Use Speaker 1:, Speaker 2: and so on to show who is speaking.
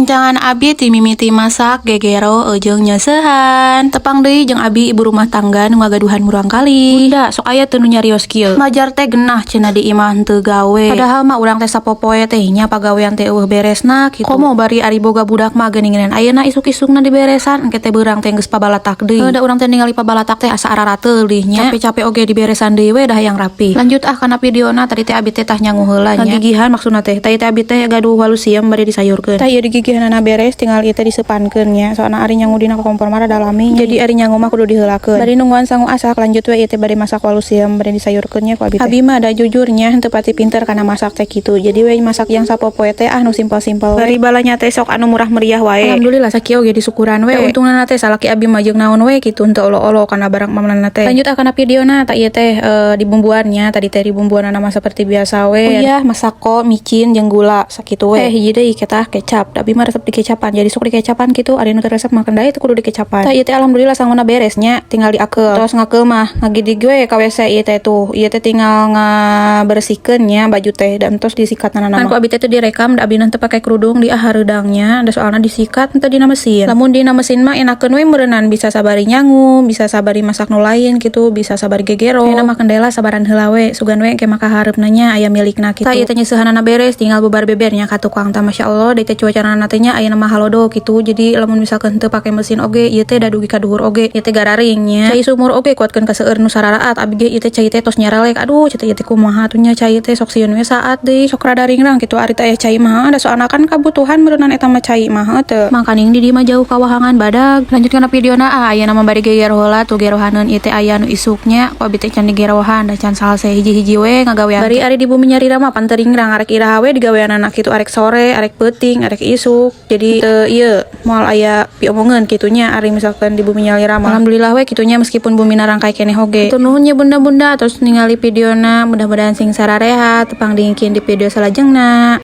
Speaker 1: Rerencangan abi ti mimiti masak, gegero, jeung nyeuseuhan. Tepang deui jeung abi, ibu rumah tangga nu ngagaduhan murangkalih. Bunda, sok aya teu nu nyarios kieu? "Majar teh genah," cenah, "di imah henteu gawe." Padahal mah urang teh sapopoe teh nya pagawean teh euweuh beresna kitu. Komo bari ari boga budak mah geuningan ayeuna isuk-isukna diberesan, engke teh beurang teh geus pabalatak deui. Heuh, da urang teh ningali pabalatak teh asa ararateulih nya. Capek-capek oge diberesan deui we, dah yang rapi. Lanjut ah kana videona. Tadi teh abi teh tah nyangu heula nya. Ngagigihan maksudna teh. Tadi teh abi teh gaduh walu siem bari disayurkeun. Tah, ieu digigihanana beres, tinggal ieu teh diseupankeun nya. Soalna ari nyangu dina kompor mah rada lami nya. Jadi ari nyangu mah kudu diheulakeun. Bari nungguan sangu asak, lanjut we ieu teh bari masak walu siem bari disayurkeun nya ku abi teh. Abi mah da jujurnya henteu pati pinter kana masak teh kitu. Jadi we masak yang sapopoe teh ah nu simpel-simpel we. Bari balanya teh sok anu murah meriah wae. Alhamdulillah sakieu oge disukuran we. Untungna teh salaki abi mah jeung naon we kitu, henteu olo-olo kana barang mamana teh. Lanjut ah kana videona. Tah, ieu teh dibumbuannya. Tadi teh dibumbuan mah seperti biasa we. Oh iya, masako, micin jeung gula sakitu we. Hiji deui kita kecap. Tapi mah resep dikecapan. Jadi sok dikecapan kitu, ari nu teu resep makan deui teu kudu dikecapan. Tah, ieu teh alhamdulillah sanguna beresnya, tinggal diakeul. Terus ngakeul mah ngagidig we ka WC ieu teh tuh. Ieu teh tinggal ngabersihkeun nya baju teh dan terus disikat nana. Kan ku abi teh teu direkam da abi teu pakai kerudung di hareudang nya, da soalna disikat henteu dina mesin. Lamun dina mesin mah enakeun we meureunnan, bisa sabari nyangu, bisa sabari masak nu lain gitu, bisa sabari gegero. Enak mah kendela sabaran heula we, sugan we engke mah kahareupna nya aya milikna kitu. Tah, ieu teh nyeusehanana beres, tinggal bubar bebernya ka tukang. Tah, masyaallah deui teh cuacana teh nya ayeuna mah halodo kitu. Jadi lamun misalkan teu pake mesin oge ieu teh da dugi ka duhur oge ieu teh gararing nya. Cai sumur oge kuatkeun ka seueur nu sararaat. Abi ge ieu teh cai teh tos nyarelek. Aduh, cai ieu teh kumaha atuh nya, cai teh sok sieun we saat deui, sok rada ringrang kitu ari teh aya cai mah, da soalna kan kabutuhan meureunnan eta mah cai mah teu. Mangkaning di dieu mah jauh kawahangan badag. Lanjut kana videona ah. Ayeuna mah bari geger heula tuh, gerohaneun ieu teh aya nu isuknya ku abi teh can digerohan da can salse, hiji-hiji we ngagawean. Bari ari di bumi nyalira mah pan teu ringrang, arek iraha we digaweanana kitu, arek sore, arek peuting, arek isuk. Jadi teu ieu moal aya piomongeun kitu nya ari misalkan di bumi nyalira mah. Alhamdulillah we kitu nya, meskipun bumi narangkay keneh oge. Hatur nuhun nya, Bunda-bunda, terus ningali videona, mudah-mudahan sing sararehat. Tepang dingkin di video salajengna.